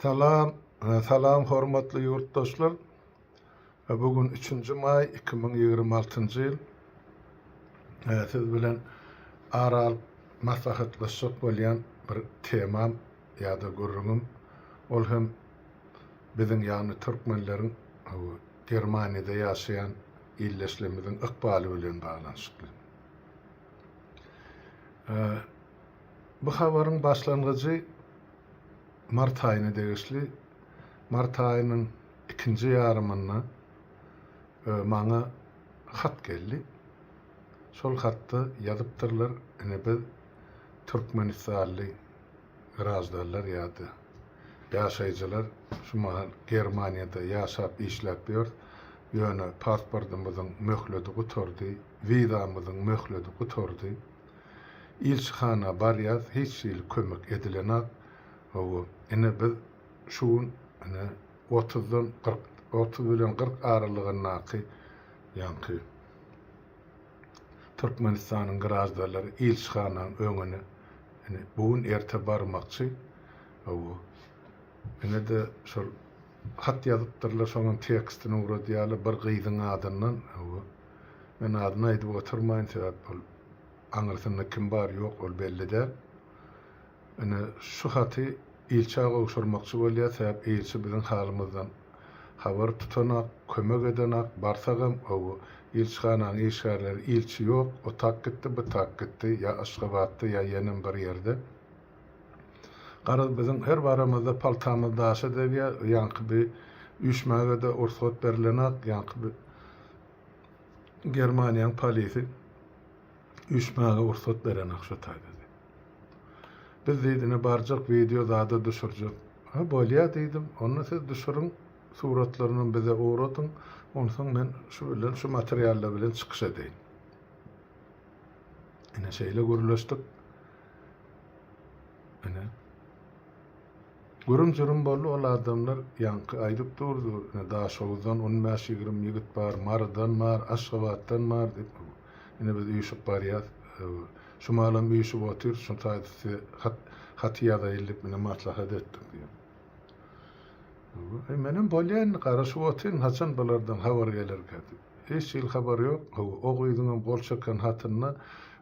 Salam, salam hormatly ýurtdaşlar. Bu gün üçünji maý 2026-njy ýyl. Siz bilen ara alyp maslahatlaşjak bolýan bir temam ýa-da gürrüňim, ol hem biziň, ýagny türkmenleriň Germaniýada ýaşaýan ildeşlerimiziň ykbaly bilen baglanyşykly. Bu habaryň başlangyjy mart aýyna degişli. Mart aýynyň ikinji ýarymynda maňa hat geldi. Şol hatda ýazypdyrlar, ine biz türkmenistanly graždanlar ýa-da ýaşaýjylar şu mahal Germaniýada ýaşap işläp ýörüs, ýöne pasportymyzyň möhledi gutardy, wizamyzyň möhledi gutardy. Ilçihana barýas hiç hili kömek edilenak hawa ine biz şu gün ine otuzdan 40 30 bilen 40 aralygyndaky ýaňky Türkmenistanyň graždanlary ilçihanaň öňüne ine bu gün erte barmakçy hawa ine-de şol hat ýazypdyrlar şoňam tekstini ugradýarlar bir gyzyň adyndan hawa men adyny aýdyp oturmaýyn sebäp ol Aňyrsynda kim bar ýok ol belli däl. Ine şu haty ilçä gowşurmakçy bolýar sebäp ilçi biziň halymyzdan habar tutanak, kömek edenak, barsagam hawa ilçihananyň işgärleri ilçi ýok, o tak gitdi, bu tak gitdi, ýa Aşgabatda ýa ýenem bir ýerde. Garaz biziň her baramyzda paltamyz daşa degýär, ýaňky bi üýşmäge-de ursgat berilenak, ýaňky bi Germaniýaň polisi üýşmäge rugsat berenak şo taýda diýip. Biz diýdi ine barjak wideo zada düşürjek. Ha bolýa diýdim. Onda siz düşüriň suratlarynam bize ugradyň. Onsoň men şu bilen şu materiallar bilen çykyş edeýin. Ine şeýle gürleşdik. Ine. Gürüm-jürüm boldy, ol adamlar ýaňky aýdyp durdy, ine, Daşoguzdan on bäş-ýigrimi ýigit bar, Marydan bar, Aşgabatdan bar diýip, ine, biz üýşüp barýas, şu malam üýşüp otyrys, şu taýda size hat, haty ýazaýyl diýip, ine, maslahat etdik diýip. Eý, menem bolýa indi, garaşyp otyryn, haçan bulardan habar gelerkä diýip. Hiç hili habar ýok, hawa, o gyzyňam gol çeken hatynda,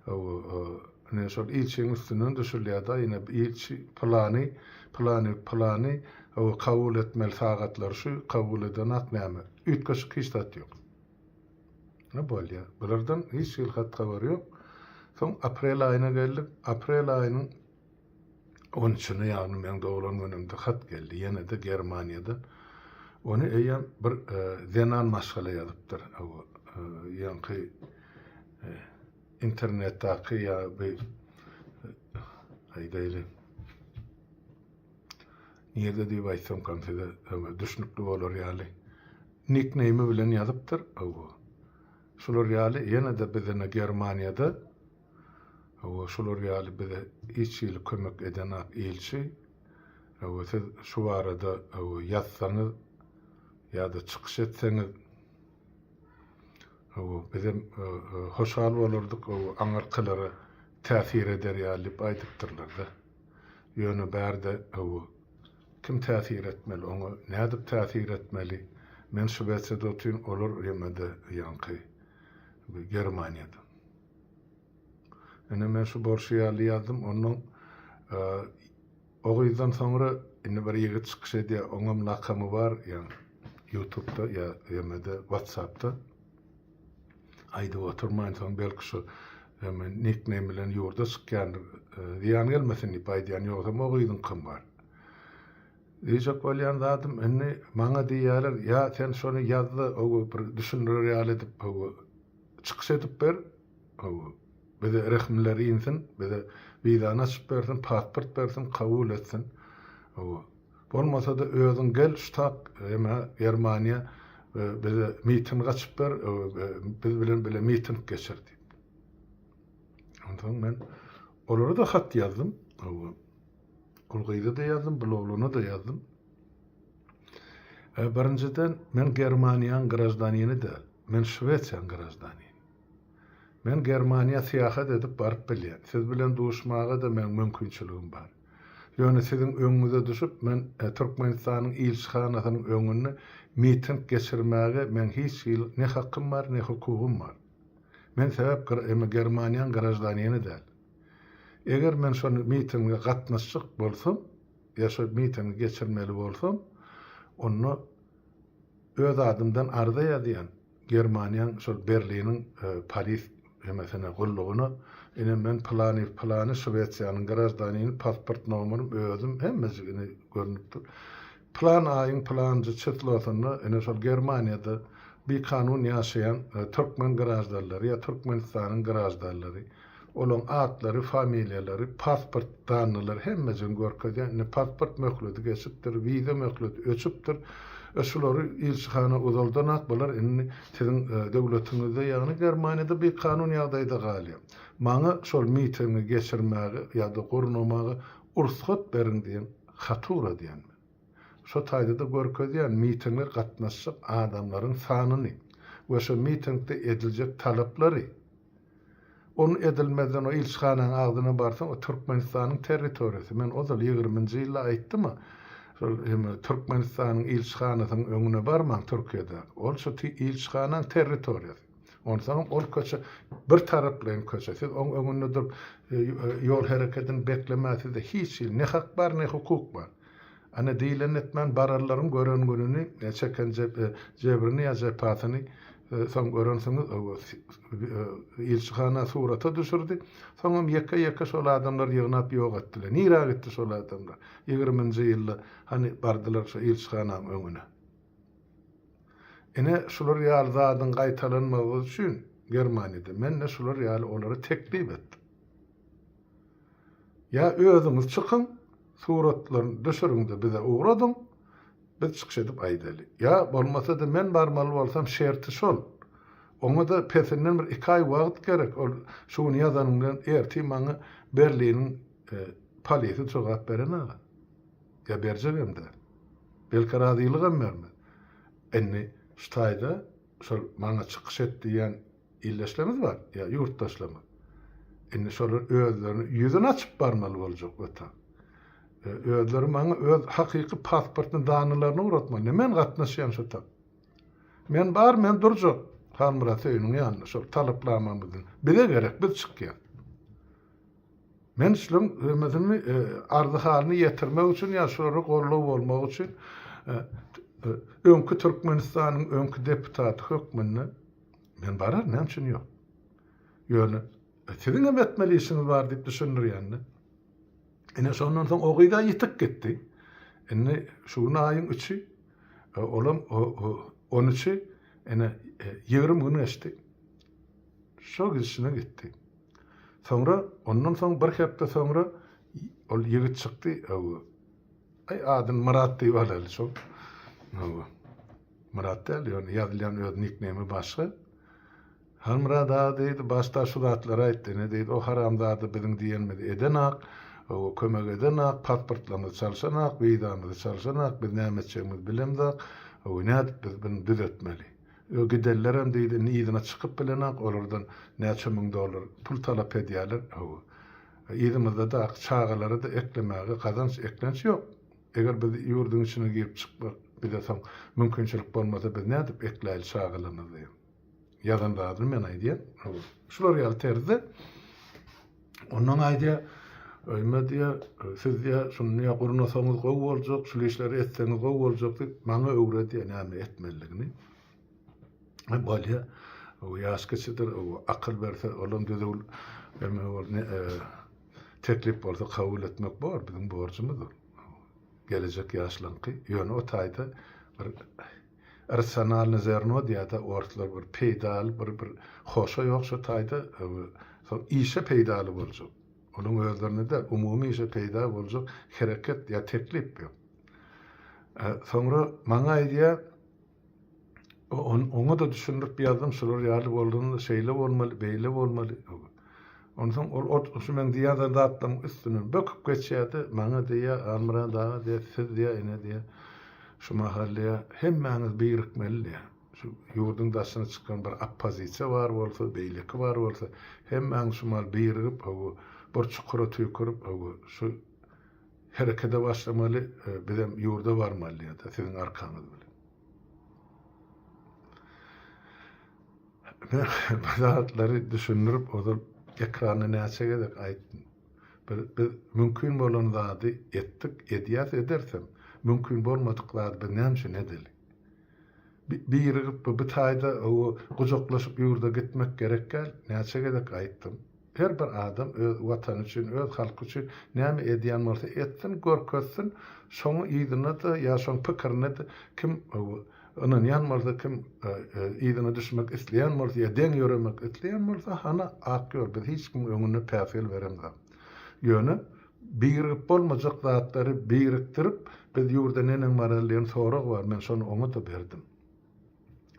hawa, Ine şol ilçiň üstünden düşülýär-de, ine ilçi pylany, pylany, pylany, hawa, kabul etmeli sagatlary şu, kabul edenak näme? Üýtgeşik hiç zat ýok. Ine bolýar. Bulardan hiç hili hat-habar ýok. Soň aprel aýyna geldik. Aprel aýynyň on üçüne, ýagny meň doglan günümde hat geldi. Ýene-de Germaniýadan. Ony eýýäm bir zenan maşgala ýazypdyr. Hawa, ýaňky Internetdaky ýa bi aýdaýly nirde diýip aýtsamkam size düşnükli bolar ýaly nikneými bilen ýazypdyr hawa şular ýaly ýene-de biz ine Germaniýada hawa şular ýaly bize hiç hili kömek edenak ilçi hawa siz şu barada hawa ýazsaňyz ýa-da çykyş etseňiz Hawa, bizem hoşal bolardyk, hawa, aňyrkylara täsir eder ýaly diýip aýdypdyrlar-da. Ýöne bärde, hawa, kim täsir etmeli, oňa nädip täsir etmeli? Men Şwesiýada otyryn, olar ýeme-de ýaňky Germaniýada. Ine, men şu bolşy ýaly ýazdym, onnoň O gyzdan soňra indi bir ýigit çykyş edýär, oňam lakamy bar, ýa ýutubda ýa ýemede watsapda. Aýdyp oturmaýyn soň belki şu ýa nikneým bilen ýurda çykýandyr, zyýan gelmesin diýip aýdýan, ýogsam o gyzyňkam bar. Diýjek bolýan zadym indi maňa diýýärler, ýa sen şony ýazda ow bir düşündirer ýaly edip ow çykyş edip ber, Hawa. Bize rehimleri insin, bize wizany açyp bersin, pasport bersin, kabul etsin. Hawa. Bolmasa-da özüň gel şu tak eme Germaniýa bize miting açyp ber, biz bilen bile miting geçir diýip. Onsoň men olara-da hat ýazdym. Hawa. Ol gyza-da ýazdym, bul oglana-da ýazdym. Birinjiden men Germaniýanyň graždanini däl, men Şwesiýanyň graždanini. Men Germaniýa syýahat edip baryp bilýän. Siz bilen duşmaga-da meň mümkinçiligim bar. Ýöne siziň öňüňize düşüp, men Türkmenistanyň ilçihanasynyň öňünde miting geçirmäge meň hiç hili ne hakym bar, ne hukugym bar. Men sebäp Germaniýanyň graždanini däl. Eger men şony mitinge gatnaşjak bolsam, ýa şo mitingi geçirmeli bolsam, onda öz adymdan arza ýazýan Germaniýaň şol Berliniň polis hemesine gullugyna, ine men pylanyýew pylany Şwesiýanyň graždanini pasport nomerim özüm hemmejigini görnüp dur. Pylan aýyň pylanjy çislosynda ine şol Germaniýada bikanun ýaşaýan türkmen graždanlary ýa Türkmenistanyň graždanlary Olaň atlary, familiýalary, pasport dannalary hemmejigini görkezýär. Indi pasport möhleti geçipdir, wiza möhleti öçüpdir. E şulary ilçihana uzaldanak bular indi siziň döwletiňizde, ýagny Germaniýada bikanun ýagdaýda galýar. Maňa şol mitingi geçirmäge ýa-da gurnamaga ursgat beriň diýen hat ugradýan men. Şo taýda-da görkezýän mitinge gatnaşjak adamlaryň sanyny we şo mitingde ediljek talaplary. Ony edilmezden o ilçihanaň agzyna barsaň o Türkmenistanyň territoriýasy. Men ozal ýigriminji ýylda aýtdym-a, şol hem Türkmenistanyň ilçihanasynyň öňüne barmaň Türkiýedäki. Ol şu ilçihanaň territoriýasy. Onsoňam ol köçe bir taraplaýyn köçe. Siz oň öňünde durup ýol herekedini beklemäge sizde hiç hili ne hak bar, ne hukuk bar. Ana diýlenini etmän bararlaryň gören gününi, çeken jebrini ýa jepasyny soň görensiňiz. Ilçihana surata düşürdi. Soňam ýeke-ýeke şol adamlary ýygnap ýok etdiler. Nirä gitdi şol adamlar? Ýigriminji ýylda hany bardylar şo ilçihanaň öňüne. Ine şular ýaly zadyň gaýtalanmazlygy üçin Germaniýada men-de şular ýaly olara teklip etdim. Ýa özüňiz çykyň, suratlaryny düşüriň-de bize ugradyň, biz çykyş edip aýdaly. Ýa bolmasa-da men barmaly bolsam şerti şol. Oňa-da pesinden bir iki aý wagt gerek. Ol şu gün ýazanyň bilen ertir maňa Berliniň polisi jogap berenaga. Ýa berjegem däl. Belki razylygam bermez. Indi şu taýda şol maňa çykyş et diýýän Ildeşlerimiz bar, ýa ýurtdaşlarymyz. Indi şolar özlerini ýüzüni açyp barmaly boljak wata. Özleri maňa öz hakyky pasportyny danylaryny ugratmaly. Ne men gatnaşýan şo tap. Men bar, men durjak Halmyrat Söýüniň ýanynda şol talaplamamyzdan. Bize gerek, biz çykýas. Men şularyň hemmesini arzy-halyny ýetirmek üçin ýa şulara goldaw bolmak üçin öňki Türkmenistanyň öňki deputaty hökmünde Men bararyn, näme üçin ýok? Ýöne siziň hem etmeli işiňiz bar diýip düşündirýän-de. Ine şondan soň o gyz-a ýitip gitdi. Indi şu gün aýyň üçi, e, olam on üçi, ine 20 gün geçdi. Şo gidişine gitdi. Soňra, ondan soň bir hepde soňra ol ýigit çykdy. Aý adyny Myrat diýip alaly şol. Hawa. Myrat däl, ýöne ýazylýan öz nikneými başga. Halmyrat aga diýdi, başda şu zatlary aýtdy, ine diýdi, o haramzada biziň diýenimizi edenak, hawa, kömek edenak, pasportlarymyzy çalşanak, wizamyzy çalşanak, biz näme etjegimizi bilemzok, hawa, nädip biz buny düzetmeli? Ö, gidenlerem diýdi, indi yzyna çykyp bilenak, olardan näçe müň dollar pul talap edýärler, hawa. Yzymyzda-da çagalara-da eklemäge gazanç, eklenç ýok. Eger biz ýurduň içine girip çykmak bize soň mümkinçilik bolmasa biz nädip ekläýli çagalarymyzy diýen. Ýazan zadyny men aýdýan. Şular ýaly terzde ondan aýdýar, öýme diýýär, siz diýýär, şuny diýýär gurnasaňyz gowy boljak, şul işleri etseňiz gowy boljak diýip maňa öwredýär näme etmelidigini. Bolýar. O ýaş kiçidir, o akyl berse olam düzüw teklip bolsa kabul etmek bor, biziň borjumyz ol. Gelejek ýaşlaňky. Ýöne o taýda bir rasionalny zerno diýýär-de orslar bir peýdaly bir bir hoşa ýok şo taýda soň işe peýdaly boljak. Onuň özlerine däl, umumy işe peýda boljak hereket ýa teklip ýok. Soňra maňa aýdýar, Oňa-da düşündirip ýazdym, şular ýaly bolanda şeýle bolmaly, beýle bolmaly. Onsoň ol ot şu meň diýýän zatlarymyň üstünden böküp geçýärdi. Maňa diýýär, Almyrat aga diýýär, siz diýýär, ine diýýär, şu mahal diýýär, hemmäňiz birikmeli diýýär. Şu ýurduň daşyna çykan bir oppozisiýa bar bolsa, beýleki bar bolsa, hemmäňiz şu mahal birigip, hawa, bir çukura tüýkürip, hawa, şu. herekede başlamaly, bizem ýurda barmaly diýýär-de siziň arkaňyz bilen. Men bu zatlary düşündirip ozal ekranda näçe gezek aýtdym. Biz, biz mümkin bolan zady etdik, edýäs, edersem. Mümkin bolmadyk zady biz näme üçin edeli? Birigip bu taýda gujaklaşyp ýurda gitmek gerek däl, näçe gezek aýtdym. Her bir adam öz watany üçin, öz halky üçin näme edýän bolsa etsin, görkezsin, şoň yzyna-da ýa şoň pikirine-de kim ynanýan bolsa, kim yzyna düşmek isleýän bolsa ýa deň ýöremek isleýän bolsa, hana ak ýol, biz hiç kimiň öňünde päsgel beremzok. Ýöne birigip bolmajak zatlary birikdirip, biz ýurda neneň baraly diýen sorag bar, men şony oňa-da berdim.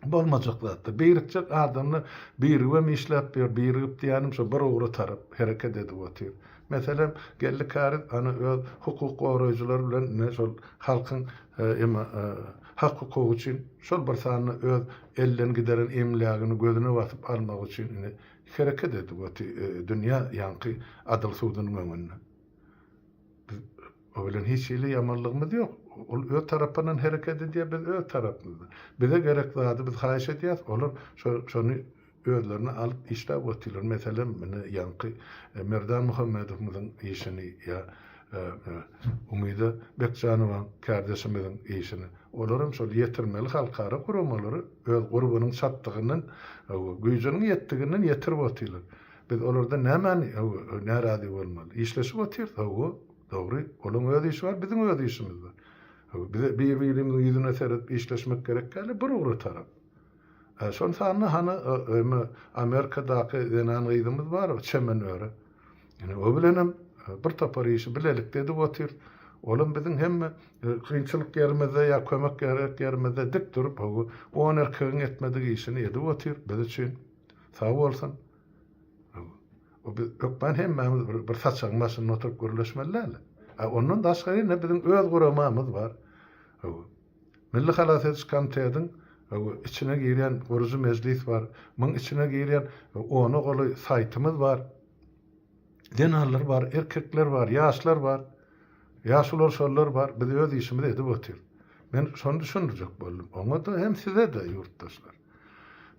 Bolmajak zatda. Birikjek adamlar birigibem işläp ýör, birigip diýýänim şo bir ugra tarap hereket edip otyr. Meselem, Geldi Käriz ana öz hukuk goraýjylary bilen ine şol halkyň ema hak-hukugy üçin şol bir sanda öz elden gideren emlägini gözüne basyp almak üçin ine hereket edip otyr dünýä ýaňky adyl sudunyň öňünde. Biz o bilen hiç hili ýamanlygymyz ýok. Ol öz tarapyndan hereket edýär, biz öz tarapymyzdan. Bize gerek zady biz haýyş edýäris, olar şo şony özlerine alyp işläp otyrlar. Meselem, ine ýaňky Merdan Muhammedowymyzyň işini ýa Umyda Bekjanowaň kärdeşimiziň işini. Olaram şol ýetirmeli halkara guramalary öz gurbunyň çatdygyndan, güýjüniň ýetdiginden ýetirip otyrlar. Biz olardan nämäni närazy bolmaly? Işleşip otyrys, hawa, dogry. Olaň öz işi bar, biziň öz işimiz bar. Hawa, bize bir-birimiziň ýüzüne seredip işleşmek gerek däl, bir ugra tarap. Şol sanda hany eme Amerikadaky zenan gyzymyz bar, Çemen Öre. Ine, o bilenem bir topar işi bilelikde edip otyrys. Olam biziň hemme kynçylyk ýerimizde ýa kömek gerek ýerimizde dik durup, hawa, on erkegiň etmedik işini edip otyr biz üçin. Sag bolsun. O biz hökman hemmämiz bir, bir saçagyň başynda oturyp gürleşmeli däl. A ondan daşgary ine biziň öz guramamyz bar. Milli halas ediş komitetiň içine girýän gurujy mejlis bar. Muň içine girýän ona golaý saýtymyz bar. Zenanlar bar, erkekler bar, ýaşlar bar. Ýaşular şollar bar. Biz öz işimizi edip otyrys. Men şony düşündirjek boldum. Oňa-da hem size-de ýurtdaşlar.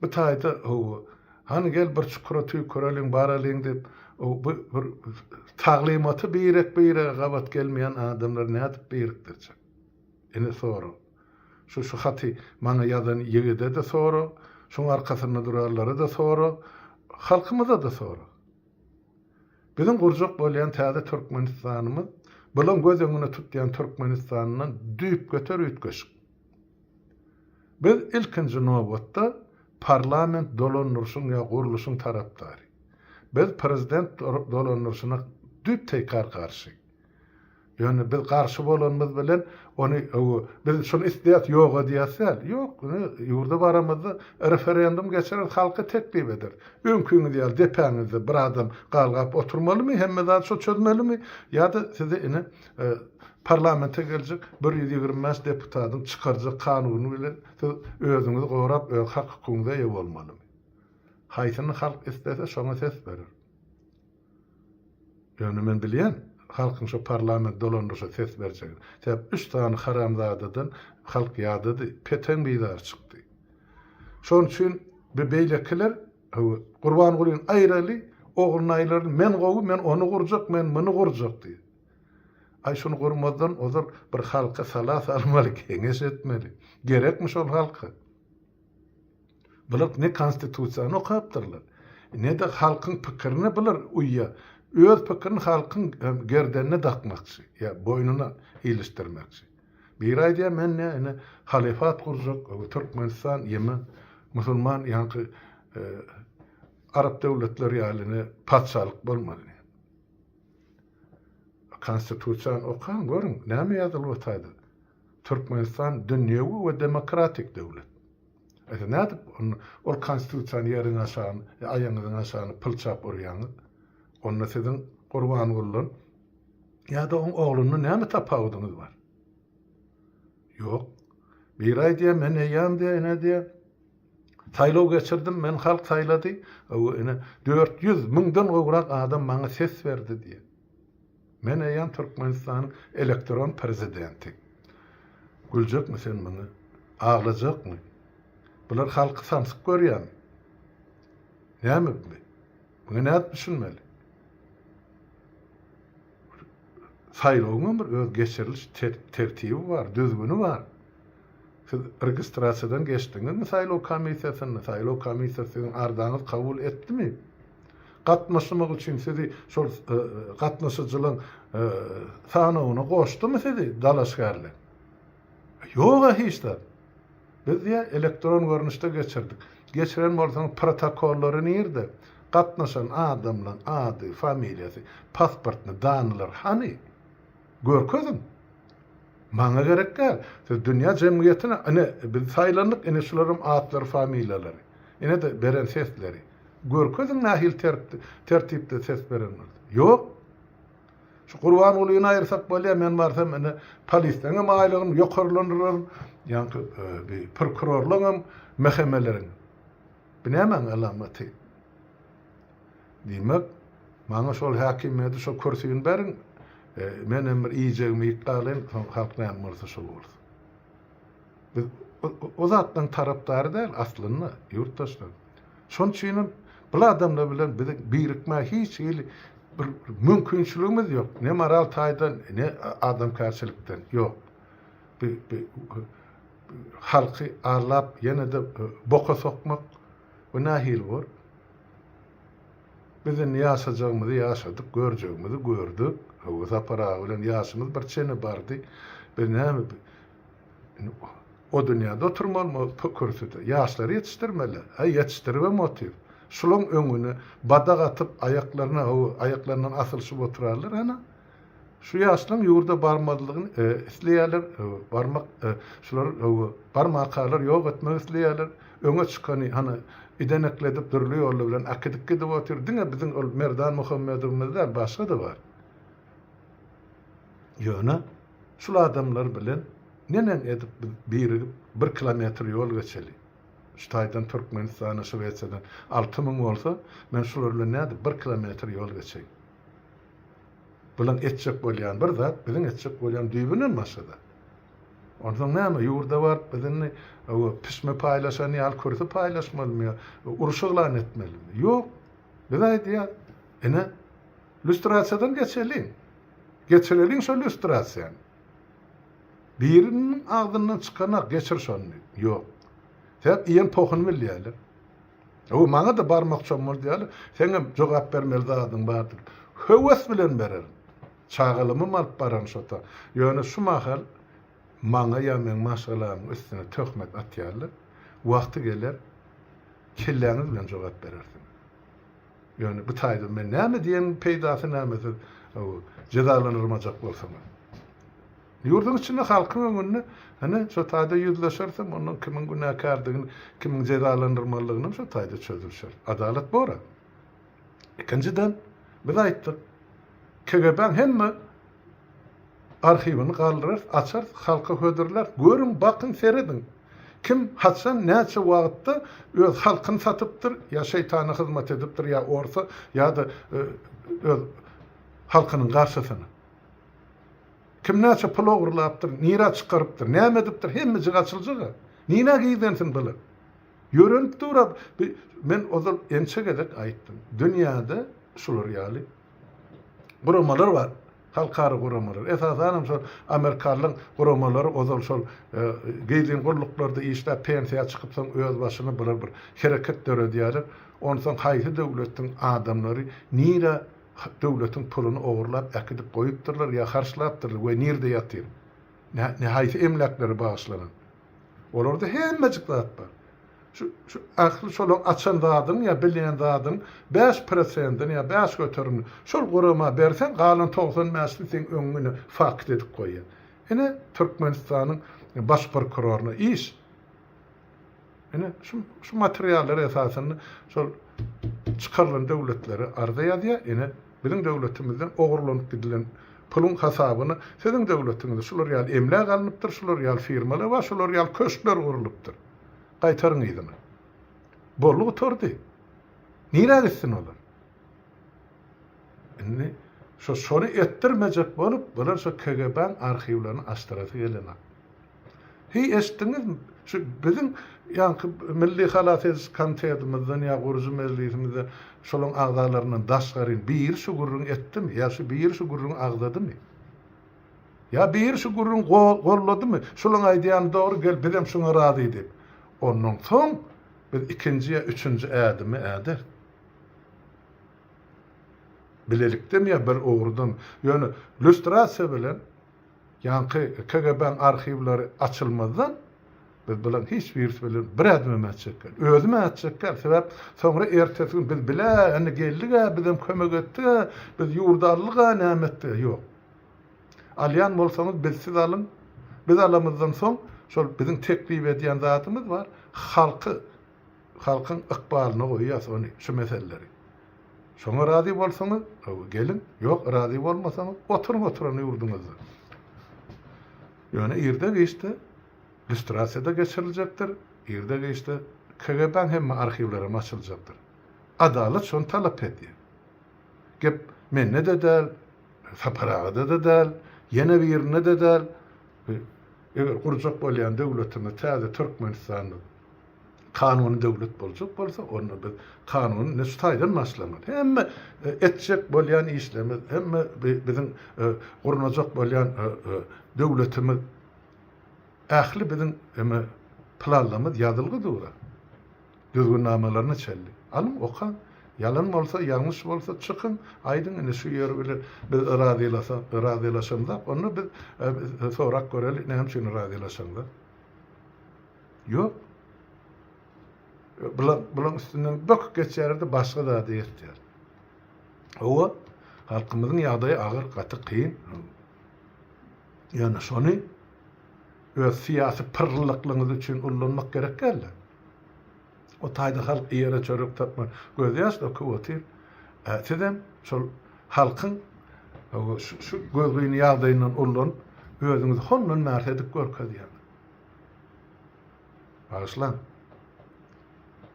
Bu taýda hawa, hany gel bir çukura tüýküreliň, baralyň diýip, bu bir taglymaty birek-birege gabat gelmeýän adamlary nädip birikdirjek? Ine sorag. Şu şu haty maňa ýazan ýigide-de sorag, şuň arkasynda duranlara-da sorag, halkymyza-da sorag. Biziň gurjak bolýan täze Türkmenistanymyz bulaň göz öňüne tutýan Türkmenistanyndan düýpgöter üýtgeşik. Biz ilkinji nobatda parlament dolandyryşyň ýa gurluşyň tarapdary. Biz prezident dolandyryşyna düýp-teýkar garşy. Ýöne biz garşy bolanymyz bilen ony biz şuny isleýäs ýok edýäs däl. Ýok, ine ýurda baramyzda referendum geçireris, halka teklip ederis. Öňküňiz ýaly depäňizde bir adam galgap oturmalymy, hemme zady şo çözmelimi ýa-da size ine Parlamente geljek 125 deputatyň çykarjak kanuny bilen siz özüňizi gorap öz hak-hukugyňyza eýe bolmalymy? Haýsyny halk islese şoňa ses berer. Ýöne men bilýän halkyň şo parlament dolandyryşa ses berjegini. Sebäp üç sany haramzadadan halk ýadady, peteň bizary çykdy. Şonuň üçin bu beýlekiler Gurbangulyny aýraly, ogluny aýraly, men gowy, men ony gurjak, men muny gurjak diýip. Aý şuny gurmazdan ozal bir halka sala salmaly, geňeş etmeli. Gerekmi şol halka? Bular ne konstitusiýany okapdyrlar, ne-de halkyň pikirine bular uýýar. Öz pikirini halkyň gerdenine dakmakçy, ýa boýnuna ilişdirmekçi. Biri aýdýar, men ne ine halyfat gurjak, Türkmenistan ýeme musulman ýaňky arap döwletleri ýaly ine patyşalyk bolmaly. Konstitusiýany okaň, görüň, näme ýazylyp otaýda. Türkmenistan dünýewi we demokratik döwlet. Eýse nädip onda ol konstitusiýany ýeriň aşagyny, aýagyňyzyň aşagyny pylçap urýaňyz? Onda siziň Gurbangulydan ýa-da oň oglundan näme tapawudyňyz bar? Ýok. Biri aýdýar, men eýýäm diýýär, ine diýýär, Saýlaw geçirdim, meni halk saýlady. Hawa, ine, 400 müňden gowrak adam maňa ses berdi diýýär. Men eýýäm Türkmenistanyň elektron prezidenti. Güljekmi sen muňa? Aglajakmy? Bular halky samsyk görýärmi? Näme bu? Muňa nädip düşünmeli? Saýlawyň bir öz geçiriliş tertibi bar, düzgüni bar. Siz registrasiýadan geçdiňizmi saýlaw komissiýasynda? Saýlaw komissiýasy siziň arzaňyzy kabul etdimi? Gatnaşmak üçin sizi şol gatnaşyjylaryň sanawyna goşdumy sizi dalaşgärler? Ýog-a hiç zat. Biz diýýär elektron görnüşde geçirdik. Geçiren bolsaňyz protokollary nirde? Gatnaşan adamlaryň ady, familiýasy, pasportny danylary hany? Görkeziň. Maňa gerek däl. Siz dünýä jemgyýetine ine biz saýlandyk ine şularam atlary familiýalary. Ine-de beren sesleri. Görkeziň nähili tertipde ses beren bolsa. Ýok. Şu Gurbangulyny aýyrsak bolýar, men barsam ine polisleňem aýlygyny ýokarlandyraryn, ýaňky bi prokurorlaňam MHM-leriň. Bu nämäň alamaty? Diýmek, maňa şol häkimiýeti, şo kürsini beriň, menem bir iýjegimi iýip galaýyn, soň halk näme bolsa şo bolsun. Biz o zatlaryň tarapdary däl aslynda, ýurtdaşlar. Şonuň üçinem bul adamlar bilen biziň birikmäge hiç hili bir mümkinçiligimiz ýok. Ne moral taýdan, ne adamkärçilikden ýok. Bi bi halky aldap ýene-de boka sokmak bu nähili bor? Biz indi ýaşajagymyzy ýaşadyk, görjegimizi gördük. Hawa, Sapar aga bilen ýaşymyz bir çene bardy. Biz näme indi o dünýäde oturmalymy o kürsüde? Ýaşlary ýetişdirmeli. Äý, ýetişdiribem otyr. Şulaň öňüne badak atyp, aýaklaryna, hawa, aýaklaryndan asylyşyp oturarlar, ana. Şu ýaşlaň ýurda barmazlygyny isleýärler, barmak şular barmakalar ýok etmek isleýärler. Öňe çykany hany idenekledip dürli ýollar bilen äkidip gidip otyr. Diňe biziň ol Merdan Muhammedowymyz däl, başga-da bar. Ýöne şul adamlar bilen neneň edip biz birigip bir kilometr ýol geçeli? Şu taýdan Türkmenistana Şwesiýadan 6000 bolsa, men şular bilen nädip bir kilometr ýol geçeýin? Bulaň etjek bolýan bir zat, biziň etjek bolýan düýbünden başga zat. Onsoň näme, ýurda baryp biz indi pişme paýlaşan ýaly kürsi paýlaşmalymy ýa uruş yglan etmelimi? Ýok. Biz aýdýas, ine, lýustrasiýadan geçeliň. Geçireliň şo lýustrasiýany. Biriniň agzyndan çykanak, geçir şony diýip. Ýok. Sebäp iýen pohuny bilýärler. Hawa, maňa-da barmak çommal diýýärler. Seňem jogap bermeli zadyň bardyr. Höwes bilen bererin. Çagalymam alyp bararyn şo ta. Ýöne şu mahal maňa ýa meň maşgalamyň üstüne töhmet atýarlar. Wagty geler, kelläňiz bilen jogap berersiňiz. Ýöne bu taýda men näme diýeniň peýdasy näme siz jezalandyrmajak bolsaňyz. Ýurduň içinde halkyň öňünde ine şo taýda ýüzleşersem ondan kimiň günäkärdigini, kimiň jezalandyrmalydygynam şo taýda çözülişer. Adalat bor-a. Ikinjiden, biz aýtdyk, KGB-niň hemme arhiwini galdyrarys, açarys, halka hödürläris. Görüň, bakyň, serediň. Kim, haçan, näçe wagtda öz halkyny satypdyr, ýa şeýtana hyzmat edipdir, ýa orsa, ýa-da öz halkynyň garşysyna. Kim näçe pul ogurlapdyr, nirä çykarypdyr, näme edipdir, hemmejik açyljak-a. Nirä gizlensin bular? Ýörenip dur-a. Men ozal ençe gezek aýtdym. Dünýäde şular ýaly guramalar bar. Halkara guramalar. Esasanam şol amerikanlaryň guramalary ozal şol gizlin gulluklarda işläp pensiýa çykyp soň öz başyna bular bir hereket döredýärler. Onsoň haýsy döwletiň adamlary nirä döwletiň puluny ogurlap äkidip goýupdyrlar ýa harçlapdyrlar we nirde ýatyr? Ne haýsy emläklere bagyşlanan? Olarda hemmejik zat bar. Şu şu ähli şolaň açan zadynyň ýa bilýän zadynyň 5 prosentini ýa 5 göterimini şol gurama berseň galan 95-ini seň öňüňe fakt edip goýýar. Ine Türkmenistanyň baş prokuroryna iş. Ine, şu, şu materiallar esasynda şol çykarylan döwletlere arza ýazýar. Ine, biziň döwletimizden ogurlanyp gidilen puluň hasabyna siziň döwletiňizde şular ýaly emläk alnypdyr, şular ýaly firmalar bar, şular ýaly köşkler gurlupdyr. Gaýtaryň yzyna. Boldy gutardy. Nirä gitsin olar? Indi. Şo şony etdirmejek bolup, bular şo KGB-niň arhiwlerini açdyrasy gelenok. Heý eşitdiňizmi? Şu biziň ýaňky Milli halas ediş komitetimizden ýa gurujy mejlisimizden şolaň agzalaryndan daşgaryn biri şu gürrüňi etdimi? Ýa şu biri şu gürrüňi agzadymy? Ýa biri şu gürrüňi golladymy? Şulaň aýdýany dogry gel bizem şuňa razy diýip. Ondan soň biz ikinji ýa üçünji ädimi äderis. Bilelikdemi ýa bir ugurdan? Ýöne lýustrasiýa bilen Ýaňky KGB-niň arhiwleri açylmazdan, biz bularyň hiç birisi bilen bir ädimem ätjek däl. Özüm ätjek däl. Sebäp soňra ertesi gün biz bile indi geldik-ä, bizem kömek etdik-ä, biz ýurdy aldyk-a, näme etdik-ä. Ýok. Alýan bolsaňyz bizsiz alyň. Biz alamyzdan soň şol biziň teklip edýän zadymyz bar. Halky, halkyň ykbalyna goýýas ony, şu meseleleri. Şoňa razy bolsaňyz, hawa, geliň, ýok, razy bolmasaňyz, oturyň oturan ýurduňyzda. Ýöne irde-giçde lýustrasiýa-da geçiriljekdir, irde-giçde KGB-niň hemme arhiwlerem açyljakdyr. Adalat şony talap edýär. Gep mende-de däl, Sapar agada-da däl, ýene birinde-de däl. Eger gurjak bolýan döwletimiz täze Türkmenistanymyz kanuny döwlet boljak bolsa, onda biz kanuny ine şu taýdan başlamaly. Hemme etjek bolýan işlerimiz, hemme biziň gurnajak bolýan döwletimiz ähli biziň hemme planlarymyz ýazylgy dur. Düzgünnamalaryna çenli. Alyň, okaň. Ýalan bolsa, ýalňyş bolsa çykyň, aýdyň ine şu ýeri bilen biz razylaşamzok, onda biz sorap göreli näme üçin razylaşaňzok. Ýok. Bular, bulaň üstünden böküp geçýärler-de başga zada ýetýär. Hawa, halkymyzyň ýagdaýy agyr, gaty kyn. Ýöne şony öz syýasy pyrrylyklygyňyz üçin ullanmak gerek däl-de. O taýda halk iýere çörek tapman gözýaş döküp otyr. Sizem şol halkyň şu gözgyny ýagdaýyndan ullanyp, özüňizi hondan bärsi edip görkezýäňiz. Bagyşlaň.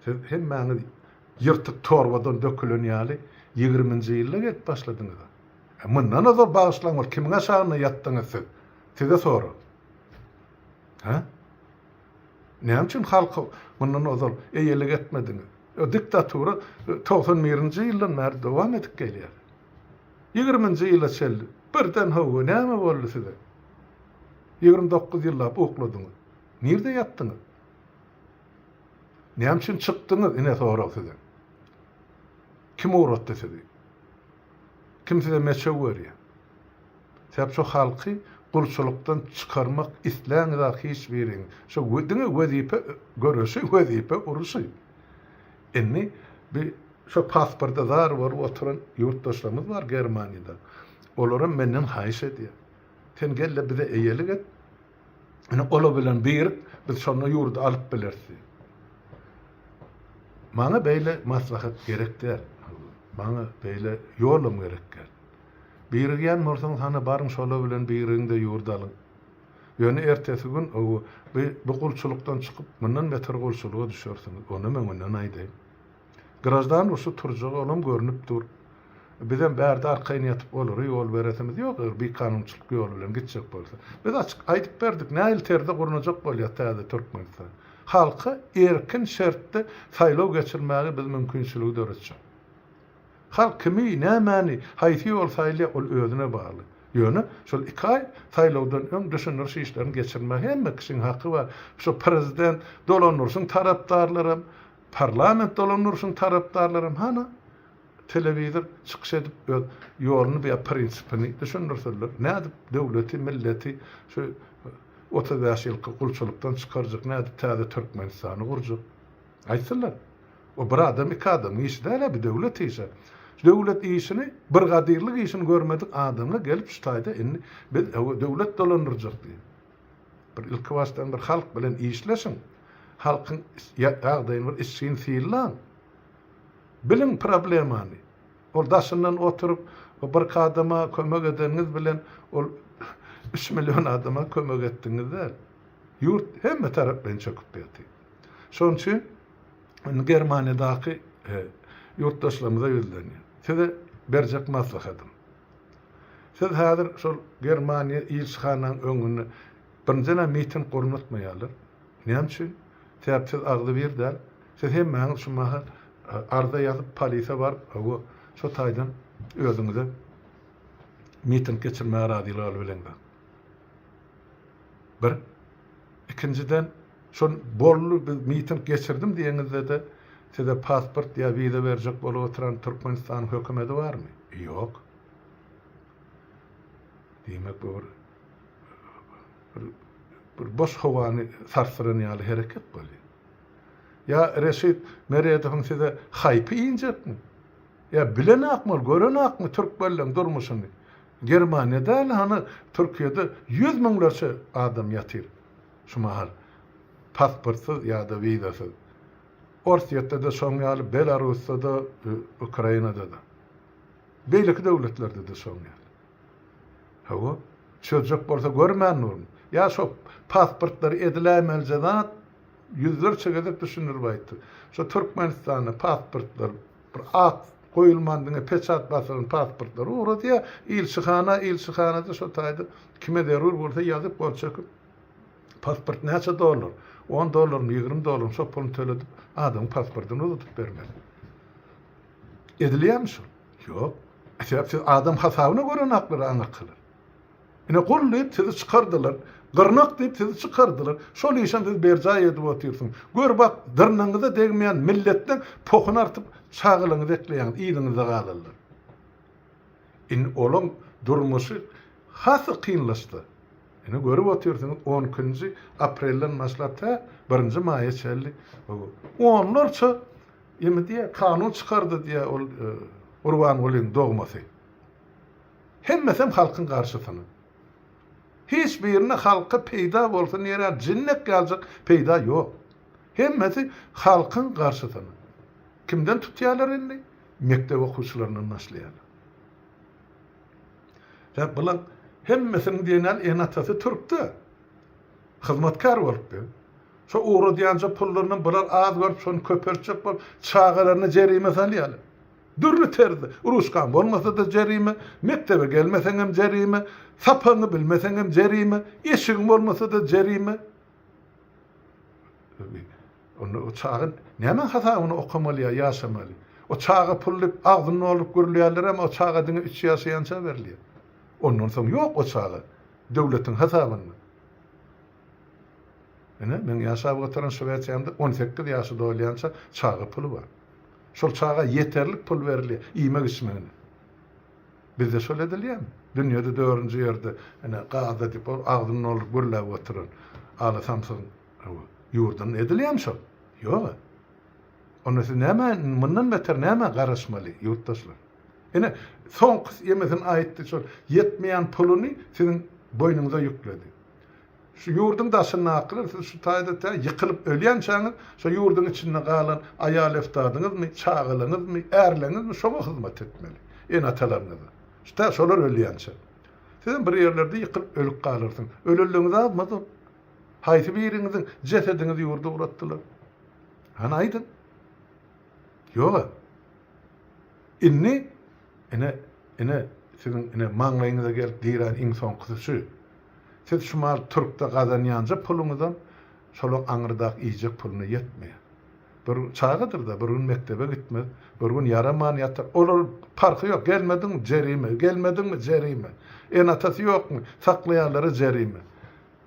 Siz hemmäňiz ýyrtyk torbadan dökülen ýaly ýigriminji ýylda gelip başladyňyz-a. Mundan ozal bagyşlaň ol kimiň aşagynda ýatdyňyz siz? Size sorag. Hä? Näme üçin halka mundan ozal eýelik etmediňiz? O diktatura 91-nji ýyldan bäri dowam edip gelýär. Ýigriminji ýyla çenli birden hawa näme boldy size? 29 ýyllap ukladyňyz. Nirde ýatdyňyz? Näme üçin çykdyňyz? Ine sorag size. Kim ugratdy sizi? Kim size meçew berýär? Sebäp şo halky gulçulykdan çykarmak isläňizak hiç biriňiz. Şo diňe wezipe göreşi, wezipe uruşy. Indi bi şo pasporta zar bolup oturan ýurtdaşlarymyz bar Germaniýada. Olaram menden haýyş edýär. Sen gel-de bize eýelik et. Ine ola bilen birik biz şonda ýurdy alyp bileris diýip. Maňa beýle maslahat gerek däl. Maňa beýle ýolam gerek däl. Birigýän bolsaňyz hany baryň şola bilen birigiň-de ýurdy alyň. Ýöne ertesi gün bu bu gulçulykdan çykyp mundan beter gulçulyga düşersiňiz. Onam öňünden aýdaýyn. Graždan urşy turjagy olam görnüp dur. Bizem bärde arkaýyn ýatyp olara ýol beresimiz ýok eger bikanunçylyk ýoly bilen gitjek bolsa. Biz açyk aýdyp berdik nähili terzde gurnajak bolýas täze Türkmenistan. Halka erkin şertde saýlaw geçirmäge biz mümkinçiligi döretjek. Halk kimi, nämäni, haýsy ýoly saýlaýar ol özüne bagly. Ýöne şol iki aý saýlawdan öň düşündiriş işlerini geçirmäge hemme kişiň haky bar. Şo prezident dolandyryşyň tarapdarlaram, Parlament dolandyryşyň tarapdarlaram hana telewizor çykyş edip öz ýoluny ýa prinsipini düşündirsinler. Nädip döwleti, milleti şu 35 ýylky gulçulykdan çykarjak, nädip täze Türkmenistany gurjak? Aýtsynlar. O bir adam, iki adamyň işi däl-ä, bu döwlet işi. Şu döwlet işini, brigadirlik işini görmedik adamlar gelip şu taýda indi biz döwlet dolandyrjak diýip. Bir ilki başdan bir halk bilen işleşiň. Halkyň ýagdaýyny bir içgin synlaň. Biliň problemany. Ol daşyndan oturyp birki adama kömek edeniňiz bilen ol üç million adama kömek etdiňiz däl. Ýurt hemme taraplaýyn çöküp ýatyr. Şonuň üçin indi Germaniýadaky ýurtdaşlarymyza ýüzlenýän. Size berjek maslahatym. Siz häzir şol Germaniýa ilçihanaň öňünde birinjiden-ä miting gurnatmaýarlar. Näme üçin? Sebäp siz agzybir däl. Siz hemmäňiz şu mahal arza ýazyp polise baryp, hawa, şo taýdan özüňize miting geçirmäge razylyk alyp bileňzok. Bir. Ikinjiden, şol boldy biz miting geçirdim diýeňizde-de size pasport ýa wiza berjek bolup oturan Türkmenistanyň hökümedi barmy? Ýok. Diýmek bu bir bir bir boş howany sarsdyran ýaly hereket bolýar. Ýa Reşit Meredowyň size haýpy injekmi? Ýa bilenakmy ol, görenakmy türkmenleň durmuşyny? Germaniýa däl, hany Türkiýede ýüz müňlerçe adam ýatyr şu mahal pasportsyz ýa-da wizasyz. Orsýetde-de şoň ýaly, Belarusda-da, Ukrainada-da. Beýleki döwletlerde-de şoň ýaly. Hawa, çözjek bolsa görmän durun. Ýa şo pasportlary ediläýmelije zat ýüzlerçe gezek düşündirip aýtdyk. Şo Türkmenistanda pasportlar bir at goýulman diňe peçat basylan pasportlary ugradýar. Ilçihana, ilçihanada şo taýda kime zerur bolsa ýazyp gol çekip pasport näçe dollar? On dollarmy, 20 dollarmy şo puluny töledip adamyň pasportyny uzadyp bermeli. Edilýärmi şol? Ýok. Sebäp siz adam hasabyna görenaklar aňyrkylar. Ine gul diýip sizi çykardylar. Gyrnak diýip sizi çykardylar. Şol işem siz berjaý edip otyrsyňyz. Gör bak, dyrnagyňyza degmeýän milletden pohuny artyp çagalaryňyzy ekleýäňiz, yzyňyzda galanlar. Indi olaň durmuşy has kynlaşdy. Ine görüp otyrsyňyz, on ikinji aprelden başlap tä birinji maýa çenli onlarça ýeme diýýär, kanun çykardy diýýär ol Gurbangulyň dogmasy. Hemmesem halkyň garşysyna. Hiç birinde halka peýda bolsun diýer ýaly jinnek ýalyjak peýda ýok. Hemmesi halkyň garşysyna. Kimden tutýarlar indi? Mekdep okuwçylaryndan başlaýarlar. Sebäp bulaň hemmesiniň diýen ýaly ene-atasy türkde. Hyzmatkär bolup ýör. Şo ugradýanja pullaryndan bular az görüp şony köpeltjek bolup çagalaryna jerime salýarlar. Dürli terzde, ruçkaň bolmasa-da jerime, mekdebe gelmeseňem jerime, sapagyňy bilmeseňem jerime, eşigiň bolmasa-da jerime. Onda o çaga nämäň hasabyna okamaly ýa ýaşamaly? O çaga pul diýip agzyny dolduryp gürleýärlerem, o çaga diňe üç ýaşaýança berilýär. Ondan soň ýok o çaga döwletiň hasabynda. Ine, meň ýaşap oturan Şwesiýamda 18 ýaşy dolýança çaga puly bar. Şol çaga ýeterlik pul berilýär iýmek-içmegine. Bizde şol edilýärmi? Dünýede dördünji ýerde ine Gaza diýip ol agzyny dolduryp gürläp oturan ala samsygyň ýurdunda edilýärmi şol? Ýog-a. Onda siz nämä mundan beter nämä garaşmaly ýurtdaşlar? Ine soňky ýemesini aýtdy şol ýetmeýän puluny siziň boýnuňyza ýükledi. Şu ýurduň daşyndakylar siz şu taýda tä ýykylyp ölýänçäňiz şo ýurduň içinde galan aýal-eftadyňyzmy, çagalaňyzmy, ärleňizmi şoňa hyzmat etmeli. Ene-atalaryňyza. Şu tä şolar ölýänçä. Sizem bir ýerlerde ýykylyp ölüp galarsyňyz. Ölenleňiz azmaz ol. Haýsy biriňiziň jesediňizi ýurda ugratdylar? Hany aýdyň. Ýog-a. Indi ine, ine siziň ine maňlaýyňyza gelip dirän iň soňkusy şu. Siz şu mal türkde gazanýanja puluňyzam şolaň aňyrdak iýjek puluna ýetmeýär. Bir çagadyr-da, bir gün mekdebe gitmez, bir gün ýaraman ýatar. Olar parhy ýok, gelmediňmi, jerime, gelmediňmi, jerime. Ene-atasy ýokmy, saklaýanlara jerime.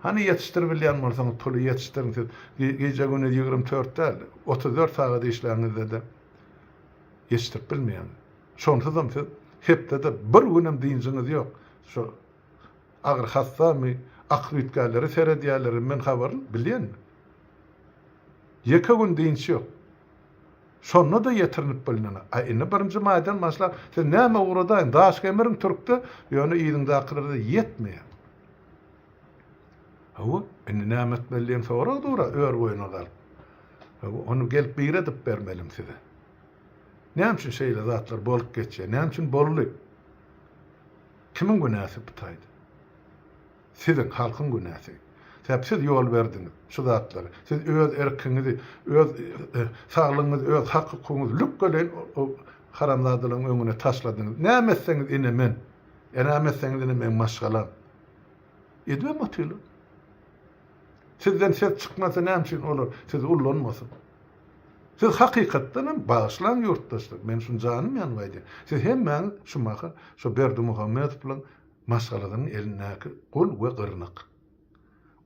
Hany ýetişdirip bilýän bolsaňyz puly ýetişdiriň siz. Gije-gündiz 24 däl, 34 sagat işläňizde-de ýetişdirip bilmeýäňiz. Şonsuzam siz hepdede bir günem dynjyňyz ýok. Şo Agyr hassamy, akyl üýtgänlere seredýärler, men habarly, bilýän. Ýeke gün dynç ýok. Şonda-da ýetirinip bilnene. A indi birinji maýdan başlap, siz näme ugradaýyň, daş gemiriň türkde, ýöne yzyňdakylara-da ýetmeýär. Hawa, indi näme etmeli diýen sorag dur-a ör boýuna galyp. Hawa, ony gelip bir edip bermelim size. Näme üçin şeýle zatlar bolup geçýär? Näme üçin boldy? Kimiň günäsi bu taýda? Siziň, halkyň günäsi. Sebäp siz ýol berdiňiz şu zatlara. Siz öz erkiňizi, öz saglygyňyzy, öz hak-hukugyňyzy lükgeleýin o haramzadalaryň öňüne taşladyňyz. Näme etseňiz ine men. E näme etseňiz ine meň maşgalam. Edibem otyrlar. Sizden ses çykmasa näme üçin olar sizi ullanmasyn? Siz hakykatdan hem bagyşlaň ýurtdaşlar, men şuny janym ýanyp aýdýan. Siz hemmäňiz şu mahal şo Berdimuhamedowyň maşgalasynyň elindäki gul we gyrnak.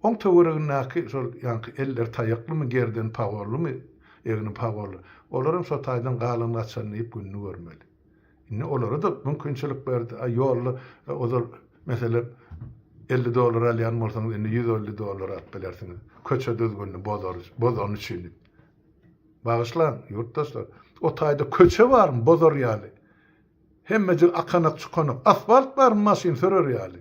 Oň töweregindäki şol ýaňky elleri taýaklymy, gerdeni pagonlymy, egni pagonly, olaram şo taýdan galan-gaçanyny iýip gününi görmeli. Indi olara-da mümkinçilik berdi. A ýolda ozal, meselem, 50 dollar alýan bolsaňyz, indi 150 dollar alyp bilersiňiz. Köçe düzgünini bozar, bozany üçin diýip. Bagyşlaň, ýurtdaşlar, o taýda köçe barmy bozar ýaly? Hemmejik akanak-çukanak. Asfalt barmy maşyn sürer ýaly?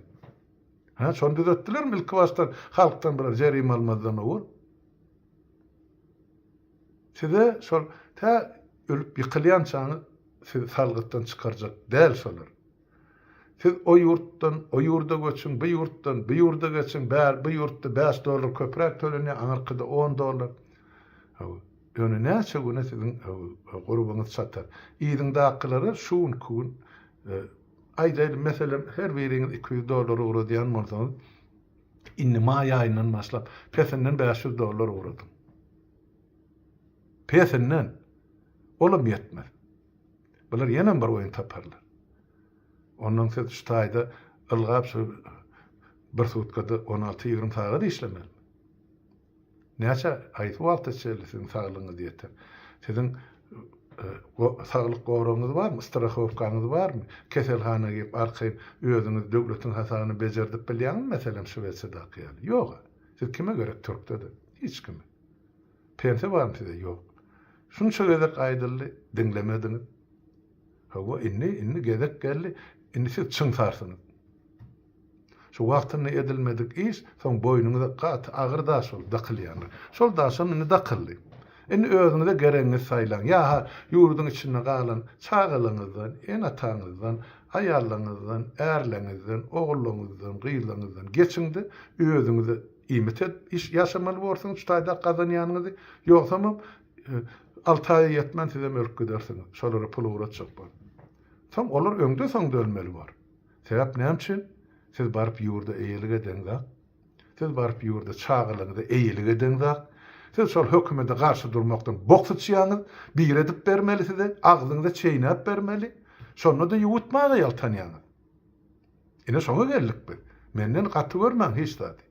Hä, şony düzetdilermi ilki başdan halkdan bir jerime almazdan owal? Size şol tä ölüp ýykylýançaňyz sizi salgytdan çykarjak däl şolar. Siz o ýurtdan o ýurda göçüň, bu ýurtdan bu ýurda geçiň, bär bu ýurtda 5 dollar köpräk tölenýär, aňyrkyda 10 dollar. Hawa. Ýöne näçe güne siziň gurbuňyz çatar. Yzyňdakylara şu günki gün e, aýdaýly meselem her biriňiz 200 dollar ugradýan bolsaňyz, indi maý aýyndan başlap pesinden 500 dollar ugradyň. Pesinden. Olam ýetmez. Bular ýenem bir oýun taparlar. Ondan siz şu taýda ylgap şu bir sutkada 16-20 sagat işlemeli. Näçe haýsy wagta çenli siziň saglygyňyz ýeter? Siziň e, saglyk goragyňyz barmy? Strahowkaňyz barmy? Keselhana girip arkaýyn özüňiz döwletiň hasabyna bejerdip bilýäňizmi meselem Şwesiýadaky ýaly? Ýok. Siz kime gerek türkde-de? Hiç kime. Pensiýa barmy size? Ýok. Şunça gezek aýdyldy, diňlemediňiz. Hawa, indi, indi gezek geldi. Indi siz çyňsarsyňyz. Şu wagtynda edilmedik iş soň boýnuňyza gaty agyr daş bolup dakylýandyr. Şol daşam indi dakyldy. Indi özüňize geregiňizi saýlaň. Ýa-ha ýurduň içinde galan çagalaryňyzdan, ene-ataňyzdan, aýallaryňyzdan, ärleriňizden, ogullaryňyzdan, gyzlaryňyzdan geçiň-de, özüňize iýmit edip iş ýaşamaly borsuňyz şu taýda gazanýanyňyzy. Ýogsamam alty aýa ýetmän sizem ölüp gidersiňiz. Şolara pul ugratjak bolup. Soň olar öňde-soňda ölmeli bor. Sebäp näme üçin? Siz baryp ýurda eýelik edeňzak. Siz baryp ýurda çagalaryňyza eýelik edeňzak. Siz şol hökümete garşy durmakdan bok syçýaňyz. Biri edip bermeli size, agzyňyza çeýnäp bermeli. Şonda-da ýuwutmaga ýaltanýaňyz. Ine şoňa geldik biz. Menden gaty görmäň hiç zady.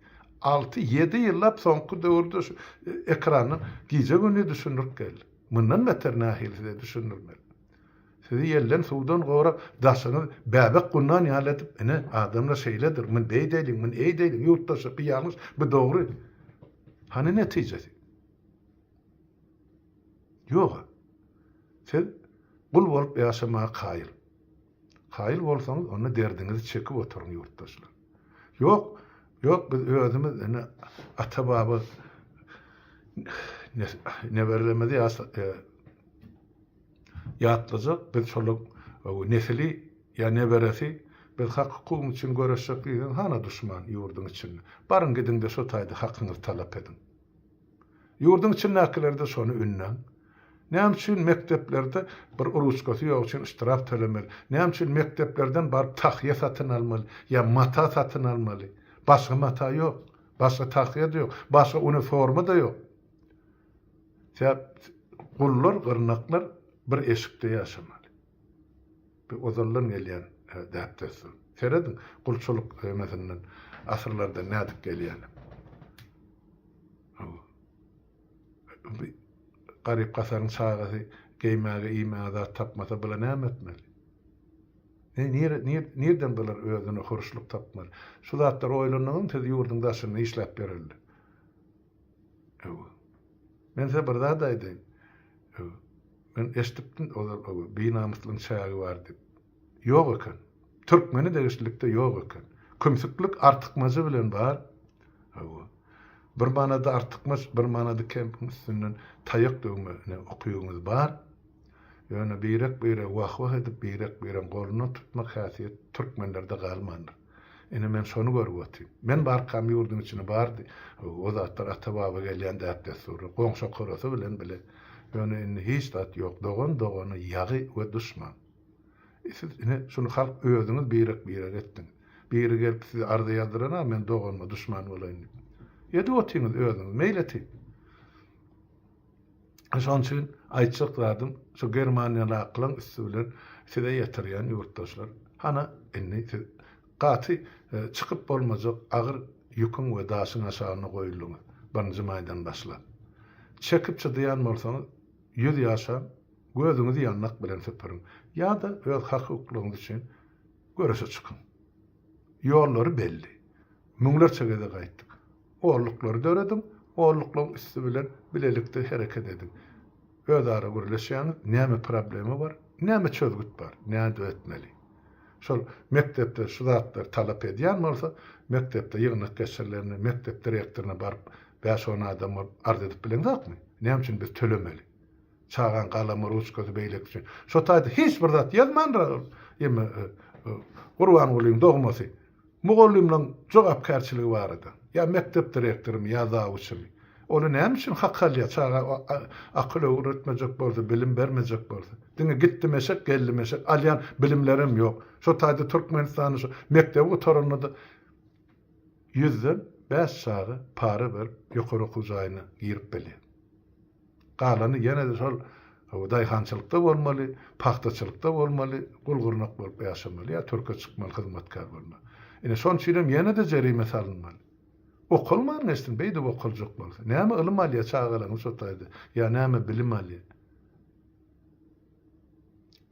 6-7 ýyllap soňky döwürde şu ekrandan gije-gündiz düşündirip geldik. Mundan beter nähili size düşündirmeli? Sizi ýelden, suwdan gorap, daşyňyz bäbek gundan ýaly edip, ine, adamlar şeýledir, muny beýdeýliň, muny eýdeýliň, ýurtdaşlar, bu ýalňyş, bu dogry. Hany netijesi? Ýog-a. Siz gul bolup ýaşamaga kaýyl. Kaýyl bolsaňyz, onda derdiňizi çekip oturyň, ýurtdaşlar. Ýok, ýok, biz özümiz, ine, ata-baba neberelerimizi ýaş Ýatlajak, biz şolaň nesili ýa neberesi, biz hak-hukugymyz üçin göreşjek diýseň, hana duşman ýurduň içinde. Baryň gidiň-de şo taýda hakyňyzy talap ediň. Ýurduň içindäkilerde şony ündäň. Näme üçin mekdeplerde bir ruçkasy ýok üçin ştraf tölemeli? Näme üçin mekdeplerden baryp tahýa satyn almaly ýa mata satyn almaly? Başga mata ýok, başga tahýa-da ýok, başga uniforma-da ýok. Sebäp gullar, gyrnaklar bir eşikde ýaşamaly. Bu ozaldan gelýän e, däp-dessur. Serediň, gulçulyk emesinden asyrlardan nädip gelýäni. Garyp-gasaryň çagasy geýmäge, iýmäge zat tapmasa, bula näme etmeli? Ne, nire, nir, nirden bular özüne huruşlyk tapmaly? Şu zatlary oýlandyňyzmy siz ýurduň daşynda işläp ýörelde? Öw. Men size bir zat aýdaýyn. Öw. Men eşidipdim ozal öw, binamyslygyň çägi bar diýip. Ýok eken. Türkmene degişlilikde ýok eken. Kümsüklik artykmajy bilen bar. Öw. Bir manady artykmaç, bir manady kempiň üstünden taýak döwme ine ukybyňyz bar. Ýöne birek-biregi wah-wah edip, birek-biregiň golundan tutmak häsiýet türkmenlerde galmandyr. Ine men şony görüp otyryn. Men barkam ýurduň içinde bardy. O zatlar ata-baba gelýän däp-dessurlar. Goňşy-korasy bilen bile. Ýöne indi hiç zat ýok. Dogan dogana ýagy we duşman. E siz ine şuny halk özüňiz birek-birek etdiňiz. Biri gelip size arza ýazdyran-a men doganyma duşman bolaýyn diýip. Edip otyňyz özüňiz meýletin. Şonuň üçin aýtjak zadym şu germaniýalakylaň üsti bilen size ýetirýän ýurtdaşlar. Hana indi siz gaty çykyp bolmajak agyr ýüküň we daşyň aşagynda goýuldyňyz birinji maýdan başlap. Çekip çydaýan bolsaňyz ýüz ýaşaň, gözüňizi ýandak bilen süpüriň ýa-da öz hak-hukuklaryňyz üçin göreşe çykyň. Ýollary belli. Müňlerçe gezek aýtdyk. Orluklary dörediň, orluklaryň üsti bilen bilelikde hereket ediň. Özara gürleşýäňiz, näme problema bar, näme çözgüt bar, nädip etmeli. Şol mekdepde şu zatlary talap edýän bolsa, mekdepde ýygnak geçirileninde mekdep direktoryna baryp bäş-on adam bolup arz edip bileňzokmy? Näme üçin biz tölemeli? Çagaň galamy, ruçkasy, beýlekisi üçin. Şo taýda hiç bir zat ýazmandyr ol eme Gurbangulyň dogmasy. Mugallymlaň jogapkärçiligi barada. Ýa mekdep direktorymy, ýa zawuçymy. Oly näme üçin hak alýar, çaga akyl öwretmejek bolsa, bilim bermejek bolsa. Diňe gitdim eşek, geldim eşek, alýan bilimlerem ýok. Şo taýda Türkmenistanda şo mekdebi gutaranda-da ýüzden bäş çaga para berip ýokary okuw jaýyna girip bilýär. Galany ýene-de şol daýhançylykda bolmaly, pagtaçylykda bolmaly, gul-gyrnak bolup ýaşamaly ýa türke çykmaly, hyzmatkär bolmaly. Ine, şonuň üçinem ýene-de jerime salynmaly. Okalman geçsin, beýdip okaljak bolsa. Näme ylym alýar çagalaryňyz şo taýda ýa näme bilim alýar?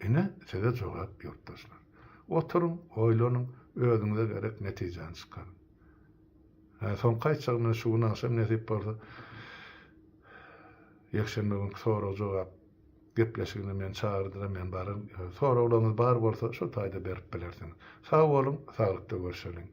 Ine, size jogap ýurtdaşlar. Oturyň, oýlanyň, özüňize gerek netijäni çykaryň. Hä, soňky aýtjagym ine şu gün agşam nesip bolsa ýekşenbe günki sorag-jogap gepleşigine meni çagyrdylar, men bararyn. Soraglaryňyz bar bolsa şol taýda berip bilersiňiz. Sag boluň, saglykda görşeliň.